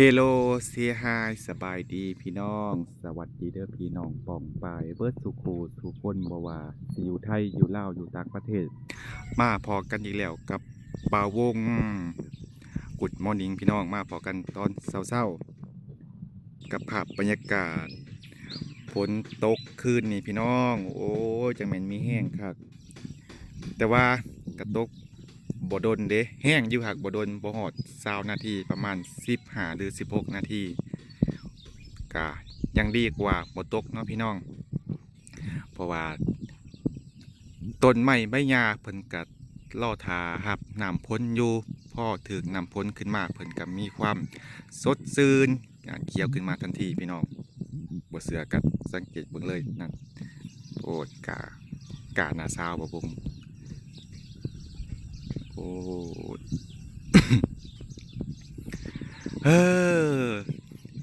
Hello say hi ສະບາຍດີພີ່ນ້ອງ ສະຫວັດດີເດີພີ່ນ້ອງປ້ອງປາຍເບິດສູ່ຄູ່ສູ່ຄົນ ບໍ່ວ່າຊິຢູ່ໄທ ຢູ່ລາວ ຢູ່ຕ່າງປະເທດ ມາພໍ້ກັນອີກແລ້ວກັບບ່າວວົງ Good morning ພີ່ນ້ອງ ມາພໍ້ກັນຕອນເຊົ້າໆ ກັບພາບບັນຍາກາດຝົນຕົກຄືນນີ້ພີ່ນ້ອງ ໂອ້ຍ ຈັ່ງແມ່ນມີແຮງຄັກ ແຕ່ວ່າກະຕົກບໍ່ດົນເດ້ ແຮງຢູ່ຫາກບໍ່ດົນ ບໍ່ຮອດຊາວນາທີ ປະມານສິບຫ້າ ຫຼື ສິບຫົກນາທີ ກະຍັງດີກວ່າບໍ່ຕົກເນາະພີ່ນ້ອງ ເພາະວ່າຕົ້ນໄມ້ໃບຫຍ້າເພິ່ນກະລໍຖ້າຮັບນ້ຳຝົນຢູ່ ພໍຖືກນ້ຳຝົນຂຶ້ນມາ ເພິ່ນກະມີຄວາມສົດຊື່ນ ອ່າ ຂຽວຂຶ້ນມາທັນທີພີ່ນ້ອງ ບໍ່ເຊື່ອກໍສັງເກດເບິ່ງເລີຍ ນັ້ນ ໂອ້ຍ ກ້າ ກ້າໜ້າຊາວບໍ່ບຸ້ງ ໂອ້ຍ ເອີ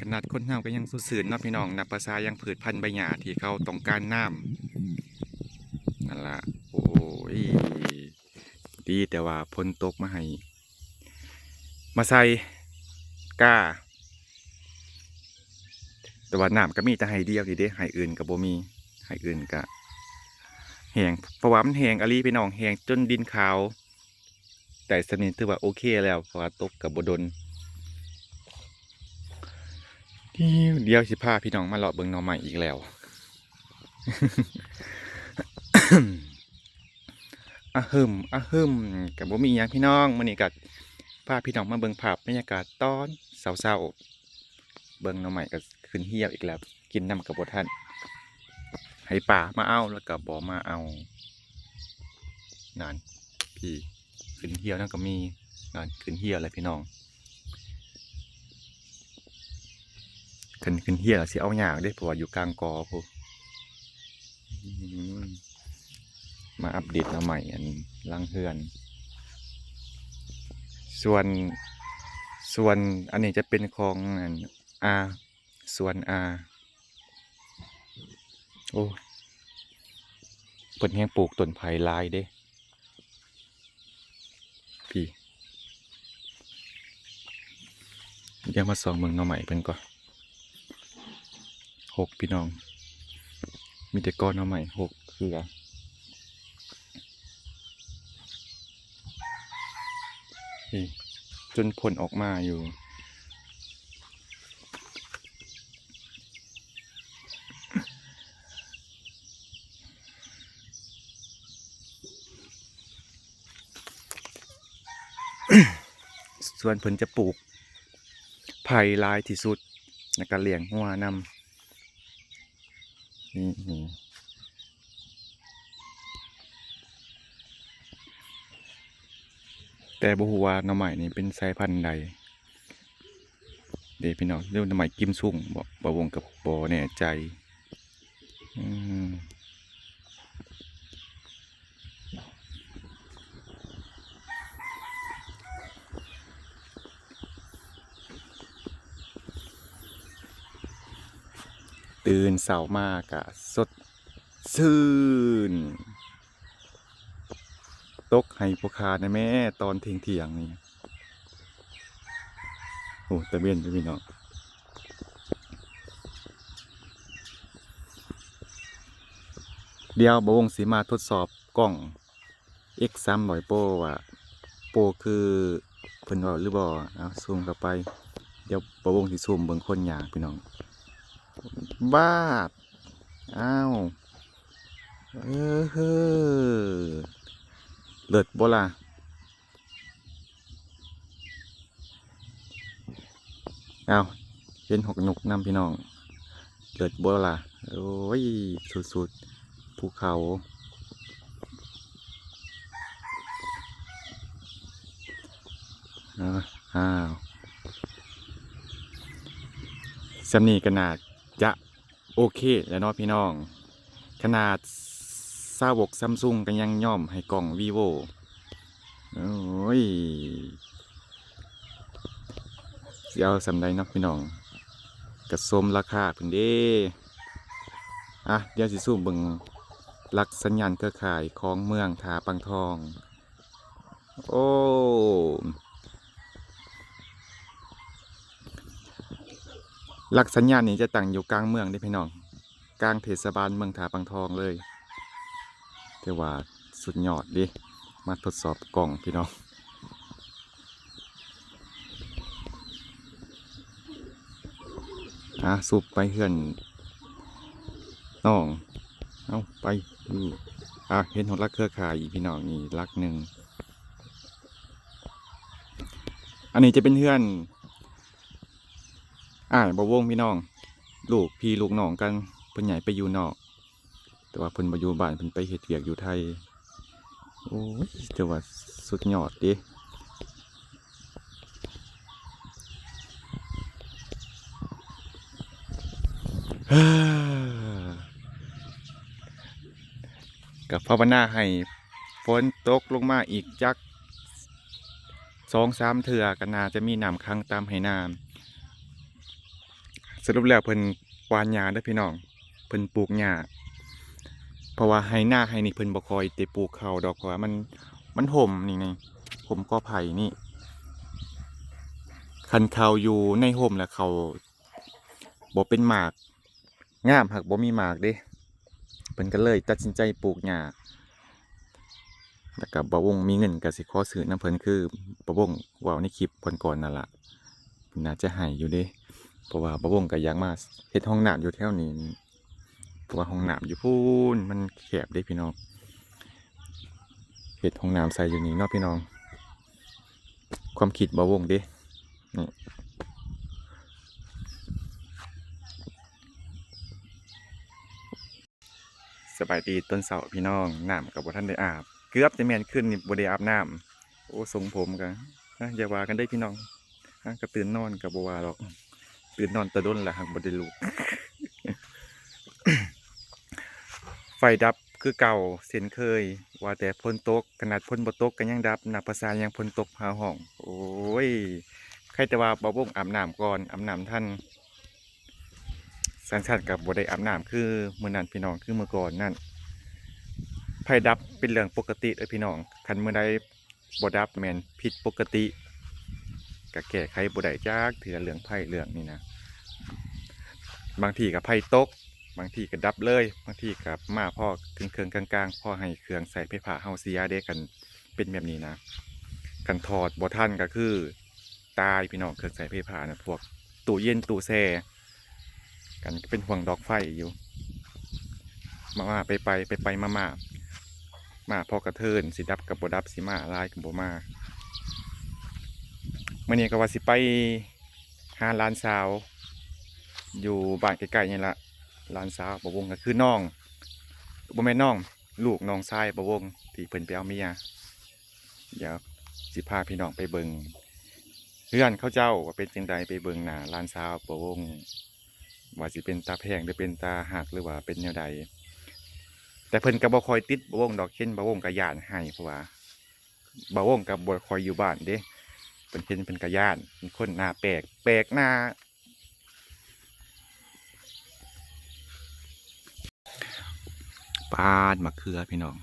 ຂະໜາດຄົນເຮົາກໍຍັງສົດຊື່ນເນາະພີ່ນ້ອງ ນັບປະສາຫຍັງພືດພັນໃບຫຍ້າທີ່ເຂົາຕ້ອງການນ້ຳ ນັ້ນລະ ໂອ້ຍ ດີແຕ່ວ່າຝົນຕົກມາໃຫ້ ມາໃສ່ກ້າ ແຕ່ວ່ານ້ຳກໍມີແຕ່ໄຮ່ດຽວນີ້ເດ້ ໄຮ່ອື່ນກໍບໍ່ມີ ໄຮ່ອື່ນກໍແຫ້ງ ເພາະວ່າມັນແຫ້ງອີ່ຫຼີພີ່ນ້ອງ ແຫ້ງຈົນດິນຂາວ ໄດ້ສ່ຳນີ້ຖືວ່າໂອເຄແລ້ວ ເພາະວ່າຕົກກໍບໍ່ດົນ ດຽວຊິພາພີ່ນ້ອງມາເລາະເບິ່ງໜໍ່ໄມ້ອີກແລ້ວ. ອະຫຶມ ອະຫຶມ ກະບໍ່ມີຫຍັງພີ່ນ້ອງ ມື້ນີ້ກະພາພີ່ນ້ອງມາເບິ່ງພາບບັນຍາກາດຕອນເຊົ້າໆ ເບິ່ງໜໍ່ໄມ້ກະຂຶ້ນຮຽວອີກແລ້ວ ກິນນຳກະບໍ່ທັນ ໃຫ້ປາມາເອົາແລ້ວກະບໍ່ມາເອົາ ນັ້ນ ພີ້ ຂຶ້ນຮຽວນັ້ນກໍມີ ນັ້ນ ຂຶ້ນຮຽວແລ້ວພີ່ນ້ອງ ຄັນຂຶ້ນຮຽວຊິເອົາຍາກເດ້ ເພາະວ່າຢູ່ກາງກໍພຸ້ນ ອືມ ມາອັບເດດໜໍ່ໄມ້ອັນຫຼັງເຮືອນ ສ່ວນ ສ່ວນອັນນີ້ຈະເປັນຂອງອັນ ອາ ສວນອາ ໂອ້ ເພິ່ນແຮ່ງປູກຕົ້ນໄຜ່ຫຼາຍເດ້ ພີ້ ດຽວມາສ່ອງເບິ່ງໜໍ່ໄມ້ເພິ່ນກ່ອນ ຫົກພີ່ນ້ອງ ມີແຕ່ກໍໜໍ່ໄມ້ຫົກເຄືອ ນີ້ ຈົນພົ້ນອອກມາຢູ່ ສ່ວນເພິ່ນຈະປູກໄຜ່ຫຼາຍທີ່ສຸດ ແລ້ວກະລ້ຽງງົວນຳ. ນີ້ ນີ້ ແຕ່ບໍ່ຮູ້ວ່າໜໍ່ໄມ້ນີ້ເປັນສາຍພັນໃດເດ້ພີ່ນ້ອງ ຫຼືໜໍ່ໄມ້ກິມຊຸງບໍ ບ່າວວົງກໍບໍ່ແນ່ໃຈ ອືມ. ຕື່ນເຊົ້າມາກະສົດຊື່ນ ຕົກໃຫ້ຜູ້ຂ້າແດ່ແມ້ ຕອນທ່ຽງໆນີ້ ໂອ້ ຕາເວັນຢູ່ພີ່ນ້ອງ. ດຽວບ່າວວົງຊິມາທົດສອບກ້ອງ ເອັກສາມຮ້ອຍໂປຣ ວ່າໂປຣຄືເພິ່ນເວົ້າຫຼືບໍ່. ເອົາ ຊູມເຂົ້າໄປ ດຽວບ່າວວົງຊິຊູມເບິ່ງຄົນຍ່າງພີ່ນ້ອງ. ບາດ ອ້າວ ເອີ ເລີດບໍ່ລະ? ອ້າວ ເຫັນຫົກນົກນຳພີ່ນ້ອງ ເລີດບໍ່ລະ? ໂອ້ຍ ສຸດໆ ພູເຂົາ ອ້າວ ສ່ຳນີ້ກໍໜ້າຈະ ໂອເຄແລ້ວເນາະພີ່ນ້ອງ ຂະໜາດສາວົກຊຳຊຸງກໍຍັງຍອມໃຫ້ກ້ອງວີໂວ ໂອ້ຍ ຊິເອົາສ່ຳໃດເນາະພີ່ນ້ອງ ກະສົມລາຄາພຸ້ນເດ້. ອ່ະ ດຽວຊິຊູມເບິ່ງຫຼັກສັນຍານເຄືອຂ່າຍຂອງເມືອງທ່າປາງທອງ. ໂອ້ ໂອ້ ຫຼັກສັນຍານນີ້ຈະຕັ້ງຢູ່ກາງເມືອງເດ້ພີ່ນ້ອງ, ກາງເທດສະບານເມືອງທ່າປາງທອງເລີຍ. ຖືວ່າສຸດຍອດເດ້, ມາທົດສອບກ້ອງພີ່ນ້ອງ. ອາ ສູບໄປເຮືອນນ້ອງ. ເອົາໄປຢູ່. ອາ ເຫັນຫົວຫຼັກເຄືອຂ່າຍອີກພີ່ນ້ອງ, ນີ້ຫຼັກໜຶ່ງ. ອັນນີ້ຈະເປັນເຮືອນອ້າຍບ່າວວົງພີ່ນ້ອງ, ລູກພີ່ລູກນ້ອງກັນ, ເພິ່ນຍ້າຍໄປຢູ່ນອກ. ແຕ່ວ່າເພິ່ນບໍ່ຢູ່ບ້ານ, ເພິ່ນໄປເຮັດວຽກຢູ່ໄທ. ໂອ້ຍ ແຕ່ວ່າສຸດຍອດເດ້. ກໍພາວະນາໃຫ້ຝົນຕົກລົງມາອີກຈັກສອງສາມເທື່ອ, ກໍໜ້າຈະມີນ້ຳຂັງຕາມໄຮ່ນາ. ສະຫຼຸບແລ້ວເພິ່ນຫວ່ານຫຍ້າເດີພີ່ນ້ອງ, ເພິ່ນປູກຫຍ້າ. ເພາະວ່າໄຮ່ນາໄຮ່ນີ້ເພິ່ນບໍ່ຄ່ອຍໄດ້ປູກເຂົ້າດອກ, ເພາະວ່າມັນ ມັນຮົ່ມນີ້ ນີ້ ຮົ່ມກໍໄຜ່ນີ້. ຄັນເຂົ້າຢູ່ໃນຮົ່ມແລ້ວເຂົ້າບໍ່ເປັນໝາກ, ງາມຫາກບໍ່ມີໝາກເດ້. ເພິ່ນກໍເລີຍຕັດສິນໃຈປູກຫຍ້າ. ແລ້ວກໍບ່າວວົງມີເງິນກໍຊິຂໍຊື້ນຳເພິ່ນ ຄືບ່າວວົງເວົ້າໃນຄລິບກ່ອນໆນັ້ນລະ, ເພິ່ນໜ້າຈະໃຫ້ຢູ່ເດ້. ເພາະວ່າບ່າວວົງກໍຢາກມາເຮັດຫ້ອງນ້ຳຢູ່ແຖວນີ້, ເພາະວ່າຫ້ອງນ້ຳຢູ່ພຸ້ນມັນແຄບເດ້ພີ່ນ້ອງ. ເຮັດຫ້ອງນ້ຳໃສ່ຢູ່ນີ້ເນາະພີ່ນ້ອງ, ຄວາມຄິດບ່າວວົງເດ້. ນີ້ ສະບາຍດີຕອນເຊົ້າພີ່ນ້ອງ, ນ້ຳກໍບໍ່ທັນໄດ້ອາບ, ເກືອບຈະແມ່ນຄືນນີ້ບໍ່ໄດ້ອາບນ້ຳ. ໂອ້ ຊົງຜົມກໍ ອະ ຢ່າວ່າກັນເດີພີ່ນ້ອງ, ອະ ກໍຕື່ນນອນກໍບໍ່ວ່າດອກ, ຕື່ນນອນແຕ່ດົນແລ້ວຫາກບໍ່ໄດ້ລຸກ. ໄຟດັບຄືເກົ່າເຊັ່ນເຄີຍ, ວ່າແຕ່ຝົນຕົກ, ຂະໜາດຝົນບໍ່ຕົກກໍຍັງດັບ, ນັບພາສາຫຍັງຝົນຕົກຟ້າຮ້ອງ. ໂອ້ຍ ໃຄແຕ່ວ່າບ່າວວົງອາບນ້ຳກ່ອນ, ອາບນ້ຳທັນ. ສັນໆກໍບໍ່ໄດ້ອາບນ້ຳຄືມື້ນັ້ນພີ່ນ້ອງ, ຄືມື້ກ່ອນນັ້ນ. ໄຟດັບເປັນເລື່ອງປົກກະຕິເດີພີ່ນ້ອງ, ຄັນມື້ໃດບໍ່ດັບແມ່ນຜິດປົກກະຕິ, ກໍແກ້ໄຂບໍ່ໄດ້ຈັກເທື່ອເລື່ອງໄຟເລື່ອງນີ້ນະ. ບາງທີກໍໄຟຕົກ, ບາງທີກໍດັບເລີຍ, ບາງທີກໍມາພໍເຄິ່ງໆກາງໆ, ພໍໃຫ້ເຄື່ອງໃຊ້ໄຟຟ້າເຮົາເສຍເດ້. ຄັນເປັນແບບນີ້ນະ, ຄັນຖອດບໍ່ທັນກໍຄື ຕາຍພີ່ນ້ອງ, ເຄື່ອງໃຊ້ໄຟຟ້ານະ, ພວກຕູ້ເຢັນຕູ້ແຊ່ກັນ, ເປັນຫ່ວງດອກໄຟຢູ່. ມາໆໄປໆ ໄປໆມາໆ, ມາພໍກະເທີນ, ຊິດັບກໍບໍ່ດັບ, ຊິມາຫຼາຍກໍບໍ່ມາ. ມື້ນີ້ກໍວ່າຊິໄປຫາຫຼານສາວຢູ່ບ້ານໃກ້ໆນີ້ລະ, ຫຼານສາວບ່າວວົງກໍຄືນ້ອງ, ບໍ່ແມ່ນນ້ອງ, ລູກນ້ອງຊາຍບ່າວວົງ ທີ່ເພິ່ນໄປເອົາເມຍ. ດຽວຊິພາພີ່ນ້ອງໄປເບິ່ງເຮືອນເຂົາເຈົ້າວ່າເປັນຈັ່ງໃດ, ໄປເບິ່ງໜ້າຫຼານສາວບ່າວວົງ ວ່າຊິເປັນຕາແພງ ຫຼືເປັນຕາຮັກ ຫຼືວ່າເປັນແນວໃດ. ແຕ່ເພິ່ນກໍບໍ່ຄ່ອຍຕິດບ່າວວົງດອກ, ເຫັນບ່າວວົງກໍຢ້ານໄຫ້, ເພາະວ່າບ່າວວົງກໍບໍ່ຄ່ອຍຢູ່ບ້ານເດ້. ເພິ່ນເຫັນເພິ່ນກໍຢ້ານ, ເປັນຄົນໜ້າແປກ, ແປກໜ້າ. ປາດ ໝາກເຂືອພີ່ນ້ອງ,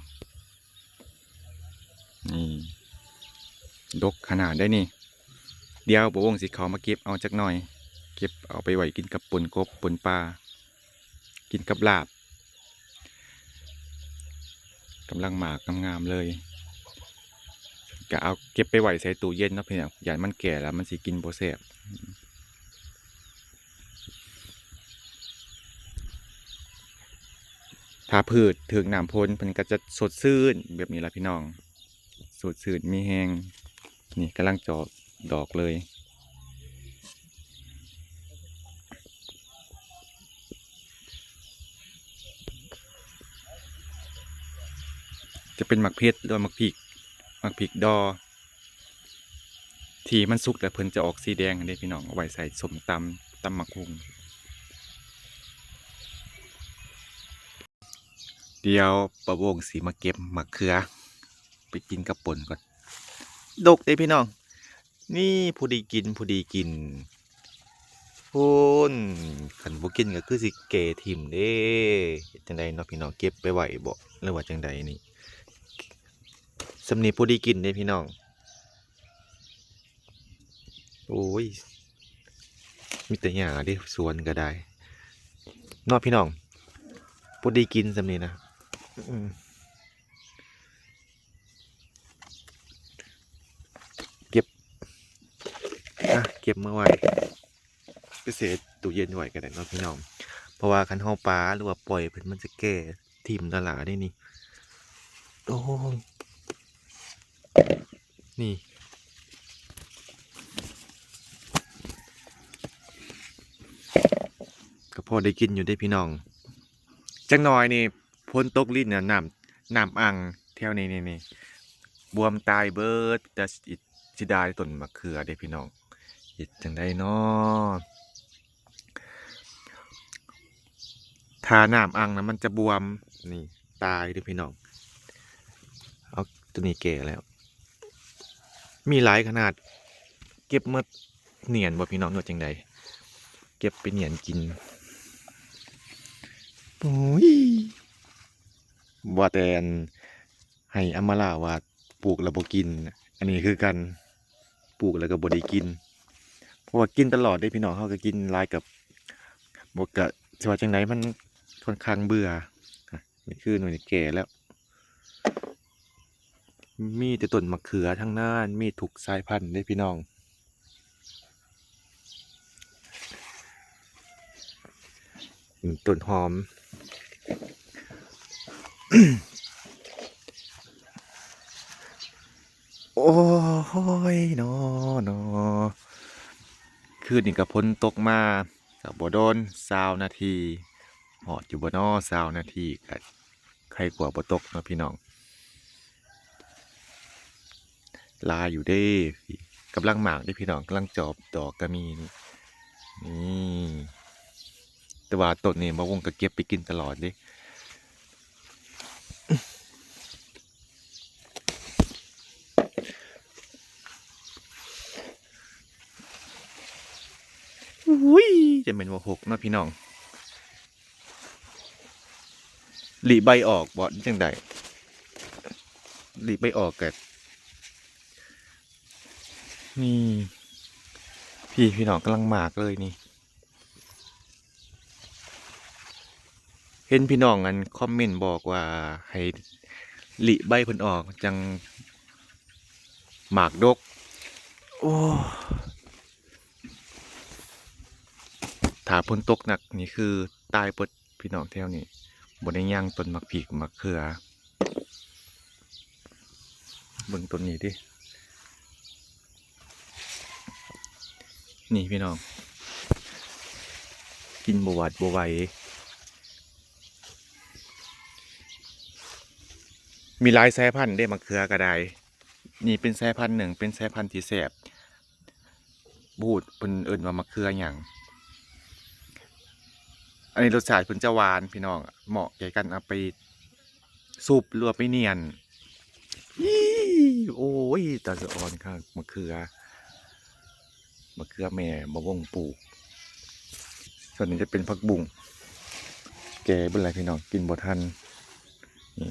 ນີ້ ດົກຂະໜາດໃດນີ້. ດຽວບ່າວວົງຊິເຂົ້າມາເກັບເອົາຈັກໜ່ອຍ, ເກັບເອົາໄປໄວ້ກິນກັບປົ່ນກົບ ປົ່ນປາ, ກິນກັບລາບ. ກຳລັງໝາກງາມໆເລີຍ, ກະເອົາເກັບໄປໄວ້ໃສ່ຕູ້ເຢັນເນາະພີ່ນ້ອງ, ຢ້ານມັນແກ່ແລ້ວມັນຊິກິນບໍ່ແຊບ. ຖ້າພືດຖືກນ້ຳຝົນ ເພິ່ນກໍຈະສົດຊື່ນແບບນີ້ລະພີ່ນ້ອງ, ສົດຊື່ນມີແຮງ. ນີ້ກຳລັງຈອກດອກເລີຍ. ຈະເປັນໝາກເຜັດ ຫຼືວ່າໝາກພິກ, ໝາກພິກດໍ ທີ່ມັນສຸກແລ້ວເພິ່ນຈະອອກສີແດງຫັ້ນເດ້ພີ່ນ້ອງ, ເອົາໄວ້ໃສ່ສົ້ມຕຳ, ຕຳໝາກຫຸ່ງ. ດຽວປ້າວົງຊິມາເກັບໝາກເຂືອໄປກິນກັບປົ່ນກ່ອນ. ດົກເດ້ພີ່ນ້ອງ, ນີ້ພໍດີກິນ, ພໍດີກິນ. ໂອ້ນ ຄັນບໍ່ກິນກໍຄືຊິແກ່ຖິ້ມເດ້. ເຮັດຈັ່ງໃດເນາະພີ່ນ້ອງ, ເກັບໄປໄວ້ບໍ ຫຼືວ່າຈັ່ງໃດນີ້? ສ່ຳນີ້ພໍດີກິນເດ້ພີ່ນ້ອງ. ໂອ້ຍ ມີແຕ່ຫຍ້າເດ້ ສວນກໍໄດ້ເນາະພີ່ນ້ອງ. ພໍໄດ້ກິນສ່ຳນີ້ນະ. ອືມ ເກັບ ອ່ະ ເກັບມາໄວ້ ໄປແຊ່ຕູ້ເຢັນໄວ້ກໍໄດ້ເນາະພີ່ນ້ອງ. ເພາະວ່າຄັນເຮົາປະ ຫຼືວ່າປ່ອຍເພິ່ນ ມັນຈະແກ່ຖິ້ມລ້າໆເດ້ນີ້. ໂອ້ຍ ນີ້ ກໍພໍໄດ້ກິນຢູ່ເດ້ພີ່ນ້ອງ. ຈັກໜ່ອຍນີ້ ຝົນຕົກລິນນະ ນ້ຳ ນ້ຳອັ່ງແຖວນີ້ນີ້ ນີ້ ບວມຕາຍເບີດ. ແຕ່ເສຍດາຍຕົ້ນມະເຂືອເດ້ພີ່ນ້ອງ. ເຮັດຈັ່ງໃດນໍ? ຖ້ານ້ຳອັ່ງນະ ມັນຈະບວມ ນີ້ ຕາຍເດ້ພີ່ນ້ອງ. ເອົາ ໂຕນີ້ແກ່ແລ້ວ ມີຫຼາຍຂະໜາດ. ເກັບມາໜຽນບໍ່ພີ່ນ້ອງ ຫຼືວ່າຈັ່ງໃດ? ເກັບໄປໜຽນກິນ. ໂອ້ຍ ວ່າແຕ່ອັນ ໃຫ້ອຳມາລາວ່າ ປູກແລ້ວບໍ່ກິນ ອັນນີ້ຄືກັນ ປູກແລ້ວກໍບໍ່ໄດ້ກິນ. ເພາະວ່າກິນຕະຫຼອດເດ້ພີ່ນ້ອງ. ເຮົາກໍກິນຫຼາຍກັບ ບໍ່ ກະຊິວ່າຈັ່ງໃດ ມັນຂ້ອນຂ້າງເບື່ອ. ນີ້ຄືໜ່ວຍນີ້ແກ່ແລ້ວ. ມີແຕ່ຕົ້ນມະເຂືອທັງນັ້ນ ມີທຸກສາຍພັນເດ້ພີ່ນ້ອງ. ອືມ ຕົ້ນຫອມ. ໂອ້ຍ ນໍ ນໍ ຄືນນີ້ກໍຝົນຕົກມາ ກໍບໍ່ໂດນ ຊາວນາທີ ຮອດຢູ່ບໍ່ນໍ? ຊາວນາທີກໍໄຄກວ່າບໍ່ຕົກເນາະພີ່ນ້ອງ. ຫຼາຍຢູ່ເດ້ ກຳລັງໝາກເດ້ພີ່ນ້ອງ ກຳລັງຈອດອອກກໍມີນີ້ ນີ້. ແຕ່ວ່າຕົ້ນນີ້ບ່າວວົງກໍເກັບໄປກິນຕະຫຼອດເດ້. ອຸ້ຍ ຈະແມ່ນວ່າຫົກເນາະພີ່ນ້ອງ. ຫຼີກໃບອອກບໍ່ ຈັ່ງໃດ? ຫຼີກໃບອອກກະ ນີ້ ພີ່ ພີ່ນ້ອງກຳລັງໝາກເລີຍນີ້. ເຫັນພີ່ນ້ອງອັນຄອມເມັນບອກວ່າໃຫ້ຫຼີກໃບເພິ່ນອອກ ມັນຈັ່ງໝາກດົກ. ໂອ້ ຖ້າຝົນຕົກໜັກນີ້ຄືຕາຍເບິດພີ່ນ້ອງແຖວນີ້. ບໍ່ໄດ້ຍ່າງຕົ້ນໝາກພິກໝາກເຂືອ. ເບິ່ງຕົ້ນນີ້ຕິ ນີ້ພີ່ນ້ອງ ກິນບໍ່ຫວາດບໍ່ໄຫວ. ມີຫຼາຍສາຍພັນເດ້ ໝາກເຂືອກໍໄດ້. ນີ້ເປັນສາຍພັນໜຶ່ງ ເປັນສາຍພັນທີ່ແຊບ. ບໍ່ຮູ້ເພິ່ນເອີ້ນວ່າໝາກເຂືອຫຍັງ. ອັນນີ້ລົດຊາດເພິ່ນຈະຫວານພີ່ນ້ອງ ເໝາະແກ່ການເອົາໄປຊຸບ ຫຼືວ່າໄປໜຽນ. ອີ ໂອ້ຍ ຕາສະອອນຄັກໝາກເຂືອ. ໝາກເຂືອແມ່ບ່າວວົງປູກ. ສ່ວນນີ້ຈະເປັນຜັກບຸ້ງ ແກ່ເບິດແລ້ວພີ່ນ້ອງ ກິນບໍ່ທັນ. ນີ້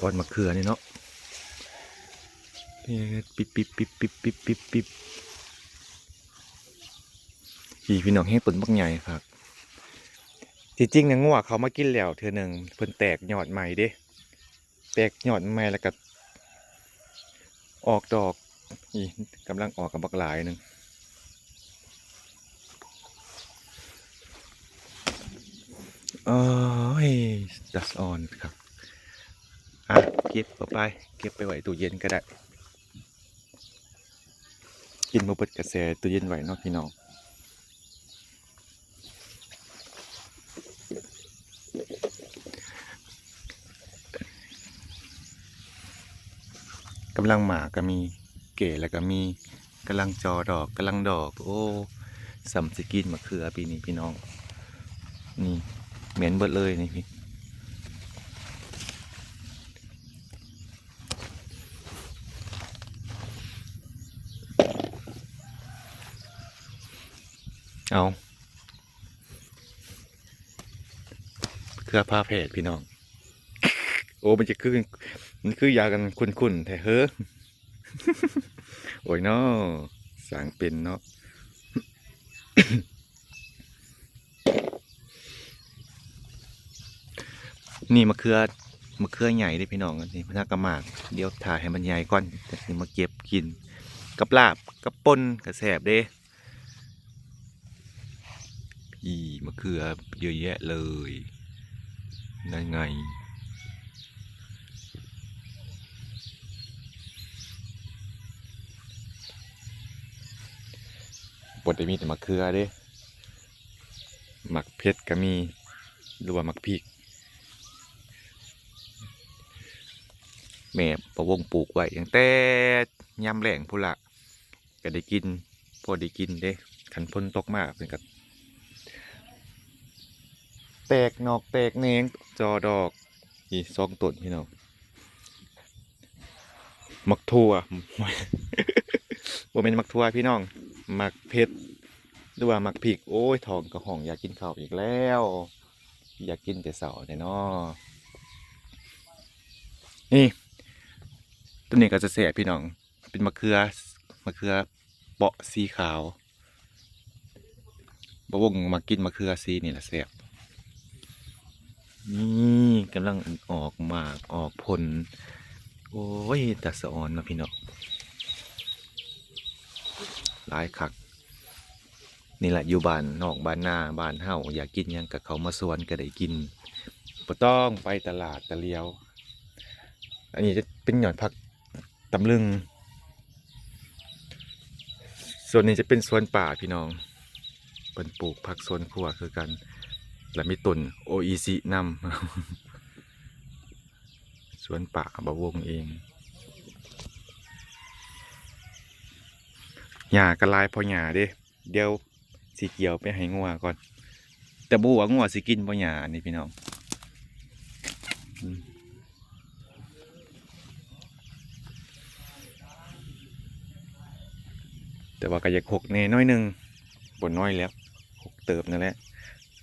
ອອນໝາກເຂືອນີ້ເນາະ ປິບໆໆໆໆໆ. ນີ້ພີ່ນ້ອງ ແຮງຕົ້ນບັກໃຫຍ່ຄັກ. ທີ່ຈິງນະ ງົວເຂົາມາກິນແລ້ວເທື່ອໜຶ່ງ ເພິ່ນແຕກຍອດໃໝ່ເດ້ ແຕກຍອດໃໝ່ແລ້ວກໍອອກດອກ. ນີ້ກຳລັງອອກກັບບັກຫຼາຍໜຶ່ງ. ໂອ້ຍ ຕາສະອອນຄັກ. ອ່ະ ເກັບເອົາໄປ ເກັບໄປໄວ້ຕູ້ເຢັນກໍໄດ້. ກິນບໍ່ເບິດກໍແຊ່ຕູ້ເຢັນໄວ້ເນາະພີ່ນ້ອງ. ກຳລັງໝາກກໍມີ ແກ່ແລ້ວກໍມີ ກຳລັງຈໍ່ດອກ ກຳລັງດອກ. ໂອ້ ສ່ຳຊິກິນໝາກເຂືອປີນີ້ພີ່ນ້ອງ. ນີ້ແມ່ນເບິດເລີຍນີ້. ເອົາ ເຄືອພາແພດພີ່ນ້ອງ. ໂອ້ ມັນຈະຄື ມັນຄືຢາກັນຂຸ້ນໆແທ້ເຮີ. ໂອ້ຍນໍ. ສ້າງເປັນເນາະ. ນີ້ມະເຂືອ ມະເຂືອໃຫຍ່ເດ້ພີ່ນ້ອງ ນີ້ເພິ່ນຫາກະໝາກ ດຽວຖ້າໃຫ້ມັນໃຫຍ່ກ່ອນ ຈັ່ງຊິມາເກັບກິນກັບລາບ ກັບປົ່ນກະແຊບເດ້. ອີ່ ມະເຂືອເຍອະແຍະເລີຍ ນັ້ນໄງ. ບໍ່ໄດ້ມີແຕ່ມະເຂືອເດ້ ໝາກເຜັດກະມີ ຫຼືວ່າໝາກພິກ ແມ່ປະວົງປູກໄວ້ຕັ້ງແຕ່ຍາມແລ້ງພຸ້ນລະ ກະໄດ້ກິນ ພໍໄດ້ກິນເດ້. ຄັນຝົນຕົກມາເພິ່ນກະແຕກໜອກແຕກແໜງ ຈໍ່ດອກ ອີກສອງຕົ້ນພີ່ນ້ອງ. ໝາກຖົ່ວ ບໍ່ແມ່ນໝາກຖົ່ວພີ່ນ້ອງ ໝາກເຜັດ ຫຼືວ່າໝາກພິກ. ໂອ້ຍ ທ້ອງກະຮ້ອງຢາກກິນເຂົ້າອີກແລ້ວ ຢາກກິນແຕ່ເຊົ້າແທ້ນໍ. ນີ້ ໂຕນີ້ກະຈະແຊບພີ່ນ້ອງ ເປັນມະເຂືອ ມະເຂືອເປາະສີຂາວ. ບ່າວວົງມັກກິນມະເຂືອສີນີ້ລະແຊບ. ນີ້ກຳລັງອອກໝາກອອກຜົນ ໂອ້ຍ ຕາສະອອນເນາະພີ່ນ້ອງ ຫຼາຍຄັກ. ນີ້ລະ ຢູ່ບ້ານນອກບ້ານນາ ບ້ານເຮົາ ຢາກກິນຫຍັງກະເຂົ້າມາສວນກະໄດ້ກິນ ບໍ່ຕ້ອງໄປຕະຫຼາດຕະຫຼຽວ. ອັນນີ້ຈະເປັນຍອດຜັກ ຕຳລຶງ. ສ່ວນນີ້ຈະເປັນສວນປ່າພີ່ນ້ອງ ເພິ່ນປູກຜັກສວນຄົວຄືກັນ ແລະມີຕົ້ນໂອອິຊິນຳ. ສວນປ່າບ່າວວົງເອງ ຫຍ້າກະຫຼາຍພໍຫຍ້າເດ້. ດຽວຊິກ່ຽວໄປໃຫ້ງົວກ່ອນ ແຕ່ບໍ່ຮູ້ວ່າງົວຊິກິນບໍ່ຫຍ້ານີ້ພີ່ນ້ອງ. ແຕ່ວ່າກະຢາກຮົກແດ່ໜ້ອຍໜຶ່ງ ບໍ່ນ້ອຍແລ້ວ ຮົກເຕີບນັ້ນແຫຼະ.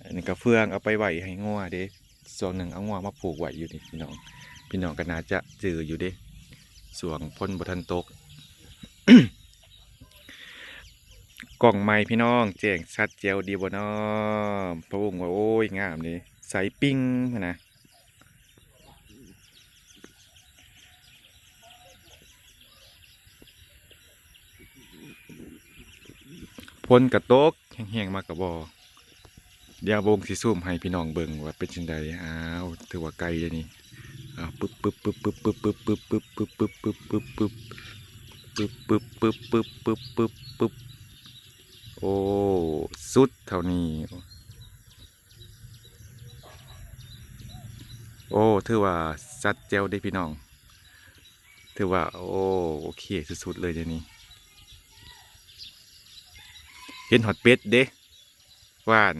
ອັນນີ້ກະເຟືອງເອົາໄປໄວ້ໃຫ້ງົວເດ້ ຊ່ວງໜຶ່ງເອົາງົວມາຜູກໄວ້ຢູ່ນີ້ພີ່ນ້ອງ ພີ່ນ້ອງກະໜ້າຈະຈື່ຢູ່ເດ້ ຊ່ວງຝົນບໍ່ທັນຕົກ. ກ້ອງໃໝ່ພີ່ນ້ອງ ແຈ້ງຊັດແຈ່ວດີບໍ່ນໍ? ພະວົງວ່າ ໂອ້ຍ ງາມເດ້ ໃສປິ້ງຫັ້ນນະ. ຝົນກະຕົກແຮງໆມາກະບໍ່ ດຽວວົງຊິຊູມໃຫ້ພີ່ນ້ອງເບິ່ງວ່າເປັນຈັ່ງໃດ. ອ້າວ ຖືວ່າໄກເດ້ນີ້ ອ້າວ ປຶບ ປຶບ ປຶບ ປຶບ ປຶບ ປຶບ ປຶບ ປຶບ ປຶບ ປຶບ ປຶບ ປຶບ ປຶບ ປຶບ ປຶບ ປຶບ ປຶບ ປຶບ ປຶບ ໂອ້ ສຸດເທົ່ານີ້. ໂອ້ ຖືວ່າຊັດແຈ່ວເດ້ພີ່ນ້ອງ ຖືວ່າ ໂອ້ ໂອເຄສຸດໆເລີຍດຽວນີ້ ເຫັນຮອດເປັດເດ້ ຫວານ.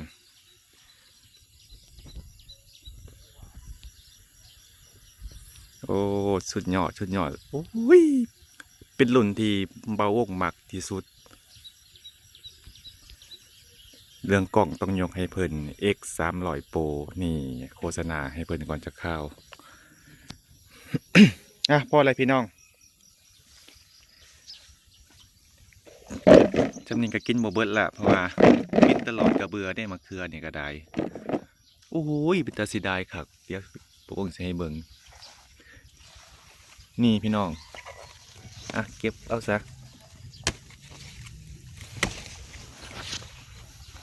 ໂອ້ ສຸດຍອດ ສຸດຍອດ. ໂອ້ຍ ເປັນລຸ້ນທີ່ບ່າວວົງມັກທີ່ສຸດ. ເລື່ອງກ້ອງຕ້ອງຍົກໃຫ້ເພິ່ນ ເອັກສາມຮ້ອຍໂປຣ ນີ້ ໂຄສະນາໃຫ້ເພິ່ນກ່ອນຈັກຄາວ. ອ່ະ ພໍແລ້ວພີ່ນ້ອງ ຊ່ຳນີ້ກະກິນບໍ່ເບິດລະ ເພາະວ່າກິນຕະຫຼອດກະເບື່ອເດ້ ມະເຂືອນີ້ກະໄດ້. ໂອ້ຍ ເປັນຕາເສຍດາຍຄັກ ດຽວພວກເຮົາຊິໃຫ້ເບິ່ງ ນີ້ພີ່ນ້ອງ ອ່ະ ເກັບເອົາຊະ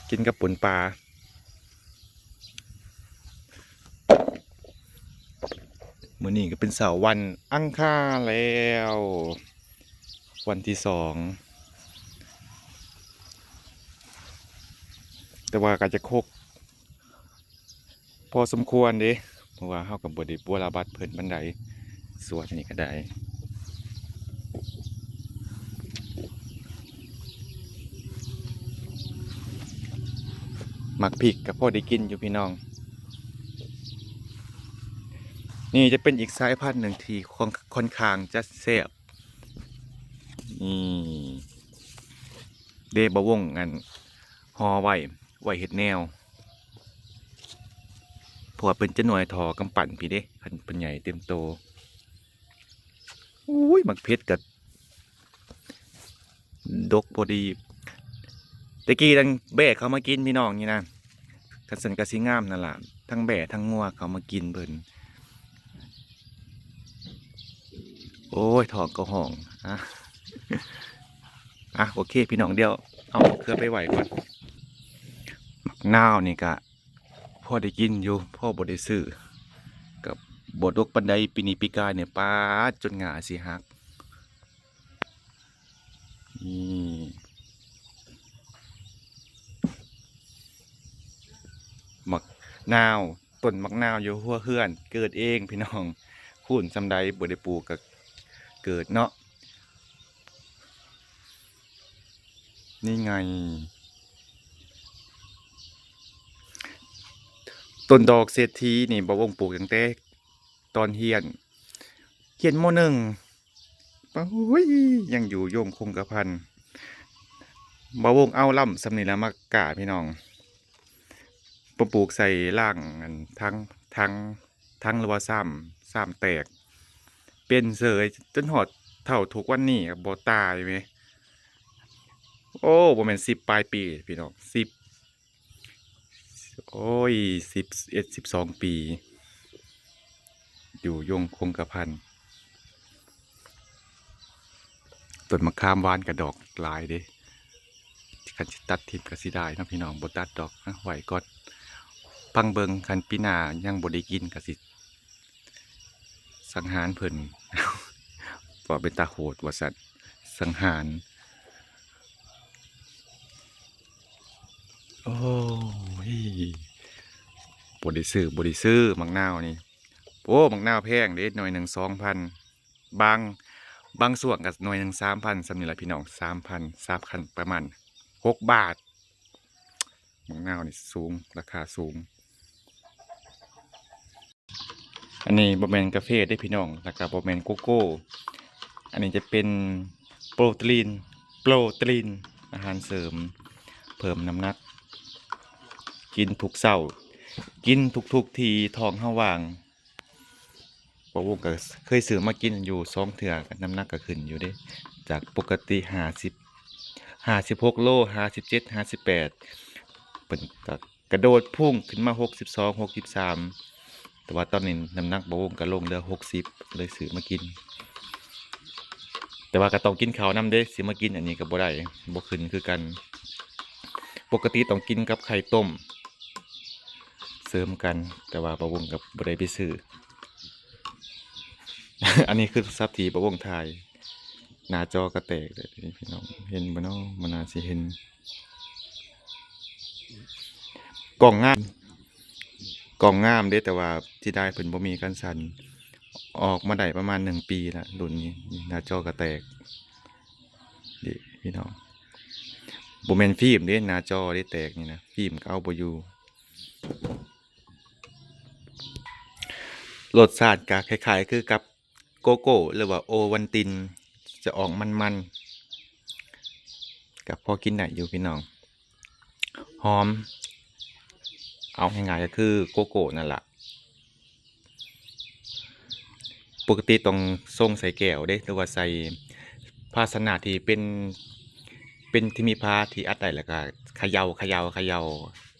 ກິນກັບປົ່ນປາ. ມື້ນີ້ກະເປັນເຊົ້າວັນອັງຄານແລ້ວ ວັນທີສອງ ແຕ່ວ່າກະຈະຄົກ ພໍສົມຄວນເດ້ ເພາະວ່າເຮົາກະບໍ່ໄດ້ບົວລະບັດເພິ່ນປານໃດ ສວນນີ້ກະໄດ້ ໝາກພິກກະພໍໄດ້ກິນຢູ່ພີ່ນ້ອງ. ນີ້ຈະເປັນອີກສາຍພັນໜຶ່ງທີ່ຄ່ອນ ຄ່ອນຂ້າງຈະແຊບ ນີ້ ເດ້ ບ່າວວົງ ອັນ ຫໍ່ໄວ້ ໄວ້ເຮັດແນວ ເພາະວ່າເພິ່ນຈະໜ່ວຍທໍ່ກຳປັ່ນພີ້ເດ້ ຄັນເພິ່ນໃຫຍ່ເຕັມໂຕ. ໂອ້ຍ ໝາກເຜັດກະ ດົກພໍດີ. ແຕ່ກີ້ນັ້ນແບ້ເຂົ້າມາກິນພີ່ນ້ອງນີ້ນະ. ຄັນຊັ້ນກໍຊິງາມນັ້ນລະ ທັງແບ້ທັງງົວເຂົ້າມາກິນເພິ່ນ. ໂອ້ຍ ທ້ອງກໍຮ້ອງ. ອ່ະ ອ່ະ ໂອເຄພີ່ນ້ອງ ດຽວເອົາມະເຂືອໄປໄວ້ກ່ອນ. ໝາກນາວນີ້ກະ ພໍໄດ້ກິນຢູ່ ພໍບໍ່ໄດ້ຊື້ ກໍບໍ່ດົກປານໃດ. ປີນີ້ປີກາຍນີ້ ປາດ ຈົນງ່າຊິຫັກ. ນີ້ ໝາກນາວ ຕົ້ນໝາກນາວຢູ່ຫົວເຮືອນ ເກີດເອງພີ່ນ້ອງ. ຄູນສ່ຳໃດບໍ່ໄດ້ປູກກໍເກີດເນາະ. ນີ້ໄງ ຕົ້ນດອກເສດຖີນີ້ ບ່າວວົງປູກຕັ້ງແຕ່ຕອນຮຽນ ຮຽນ ມໍໜຶ່ງ. ປະໂອ້ຍ ຍັງຢູ່ຍົງຄົງກະພັນ. ບ່າວວົງເອົາລຳສ່ຳນີ້ລະມາກ້າພີ່ນ້ອງ ມາປູກໃສ່ລາງ ອັນ ຖັງ ຖັງ ຖັງ ຫຼືວ່າຊາມ ຊາມແຕກ ເປັນເສີຍ ຈົນຮອດເທົ່າທຸກວັນນີ້ກໍບໍ່ຕາຍເວີຍ. ໂອ້ ບໍ່ແມ່ນສິບປາຍປີພີ່ນ້ອງ ສິບ ໂອ້ຍ ສິບເອັດ ສິບສອງປີ ຢູ່ຍົງຄົງກະພັນ. ຕົ້ນມະຂາມຫວານກະດອກຫຼາຍເດ້. ຄັນຊິຕັດຖິ້ມກໍເສຍດາຍເນາະພີ່ນ້ອງ ບໍ່ຕັດດອກ ໄວ້ກ່ອນ ຟັງເບິ່ງ. ຄັນປີໜ້າຍັງບໍ່ໄດ້ກິນກໍຊິສັງຫານເພິ່ນ ເວົ້າເປັນຕາໂຫດວ່າຊັ້ນ ສັງຫານ. ໂອ້ຍ ບໍ່ໄດ້ຊື້ ບໍ່ໄດ້ຊື້ໝາກນາວນີ້. ໂອ້ ໝາກນາວແພງເດ້ ໜ່ວຍໜຶ່ງສອງພັນ ບາງ ບາງຊ່ວງກໍໜ່ວຍໜຶ່ງສາມພັນ ສ່ຳນີ້ລະພີ່ນ້ອງ ສາມພັນ ສາມພັນ ປະມານຫົກບາດ. ໝາກນາວນີ້ສູງ ລາຄາສູງ. ອັນນີ້ບໍ່ແມ່ນກາເຟເດ້ພີ່ນ້ອງ ແລ້ວກໍບໍ່ແມ່ນໂກໂກ້. ອັນນີ້ຈະເປັນໂປຣຕີນ ໂປຣຕີນ ອາຫານເສີມ ເພີ່ມນ້ຳໜັກ ກິນທຸກເຊົ້າ ກິນທຸກໆທີ່ທ້ອງເຮົາວ່າງ. ບ່າວວົງກໍເຄີຍຊື້ມາກິນຢູ່ສອງເທື່ອ ກໍນ້ຳໜັກກໍຂຶ້ນຢູ່ເດ້ ຈາກປົກກະຕິຫ້າສິບ ຫ້າສິບຫົກໂລ ຫ້າສິບເຈັດ ຫ້າສິບແປດ ເພິ່ນກໍກະໂດດພຸ່ງຂຶ້ນມາຫົກສິບສອງ ຫົກສິບສາມ. ແຕ່ວ່າຕອນນີ້ນ້ຳໜັກບ່າວວົງກໍລົງເຫຼືອຫົກສິບ ເລີຍຊື້ມາກິນ. ແຕ່ວ່າກໍຕ້ອງກິນເຂົ້ານຳເດ້ ຊິມາກິນອັນນີ້ກໍບໍ່ໄດ້ ບໍ່ຂຶ້ນຄືກັນ. ປົກກະຕິຕ້ອງກິນກັບໄຂ່ຕົ້ມ ເສີມກັນ ແຕ່ວ່າບ່າວວົງກໍບໍ່ໄດ້ໄປຊື້. ອັນນີ້ຄືໂທລະສັບທີ່ບ່າວວົງຖ່າຍ ໜ້າຈໍກໍແຕກເລີຍພີ່ນ້ອງ ເຫັນບໍ່ເນາະ? ບໍ່ໜ້າຊິເຫັນ. ກ້ອງງາມ ກ້ອງງາມເດ້ ແຕ່ວ່າເສຍດາຍເພິ່ນບໍ່ມີກັນສັ່ນ. ອອກມາໄດ້ປະມານໜຶ່ງປີລະ ລຸ້ນນີ້ ໜ້າຈໍກໍແຕກເດ້ພີ່ນ້ອງ. ບໍ່ແມ່ນຟີມເດ້ ໜ້າຈໍເດ້ແຕກນີ້ນະ ຟີມກໍເອົາບໍ່ຢູ່. ລົດຊາດກໍຄ້າຍໆຄືກັບໂກໂກ້ ຫຼືວ່າໂອວັນຕິນ ຈະອອກມັນໆ ກໍພໍກິນໄດ້ຢູ່ພີ່ນ້ອງ ຫອມ. ເອົາງ່າຍໆກໍຄືໂກໂກ້ນັ້ນລະ. ປົກກະຕິຕ້ອງຊົງໃສ່ແກ້ວເດ້ ຫຼືວ່າໃສ່ພາຊະນະທີ່ເປັນ ເປັນທີ່ມີຝາທີ່ອັດໄດ້ ແລ້ວກໍເຂົາເຍົາ ເຂົາເຍົາ ເຂົາເຍົາ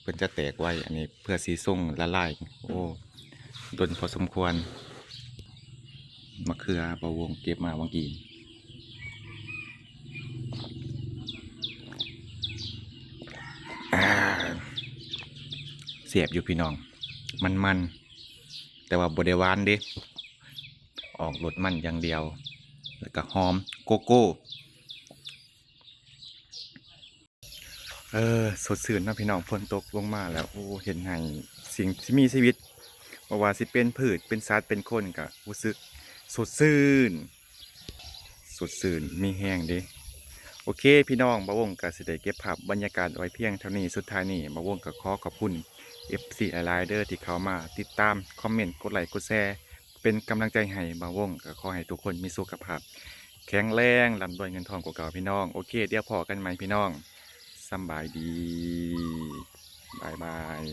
ເພິ່ນຈະແຕກໄວ. ອັນນີ້ເພື່ອຊິຊົງລະລາຍ ໂອ້ ດົນພໍສົມຄວນ. ມະເຂືອບ່າວວົງເກັບມາຫວ່າງກີ້ ອ່າ ແຊບຢູ່ພີ່ນ້ອງ ມັນໆ ແຕ່ວ່າບໍ່ໄດ້ຫວານເດ້ ອອກລົດມັນຢ່າງດຽວ ແລ້ວກໍຫອມໂກໂກ້. ເອີ ສົດຊື່ນເນາະພີ່ນ້ອງ ຝົນຕົກລົງມາແລ້ວ ໂອ້ ເຮັດໃຫ້ສິ່ງທີ່ມີຊີວິດ ບໍ່ວ່າຊິເປັນພືດ ເປັນສັດ ເປັນຄົນ ກໍຮູ້ສຶກສົດຊື່ນ ສົດຊື່ນ ມີແຮງເດ້. ໂອເຄພີ່ນ້ອງ ບ່າວວົງກໍຊິໄດ້ເກັບພາບບັນຍາກາດໄວ້ພຽງເທົ່ານີ້. ສຸດທ້າຍນີ້ ບ່າວວົງກໍຂໍຂອບຄຸນເອັຟຊີຫຼາຍໆເດີ ທີ່ເຂົ້າມາຕິດຕາມ ຄອມເມັນ ກົດໄລ ກົດແຊ ເປັນກຳລັງໃຈໃຫ້ບ່າວວົງ ກໍຂໍໃຫ້ທຸກຄົນມີສຸຂະພາບແຂງແຮງ ລ່ຳລວຍເງິນທອງກວ່າເກົ່າພີ່ນ້ອງ. ໂອເຄ ດຽວພໍ້ກັນໃໝ່ພີ່ນ້ອງ ສຳບາຍດີ ບາຍບາຍ.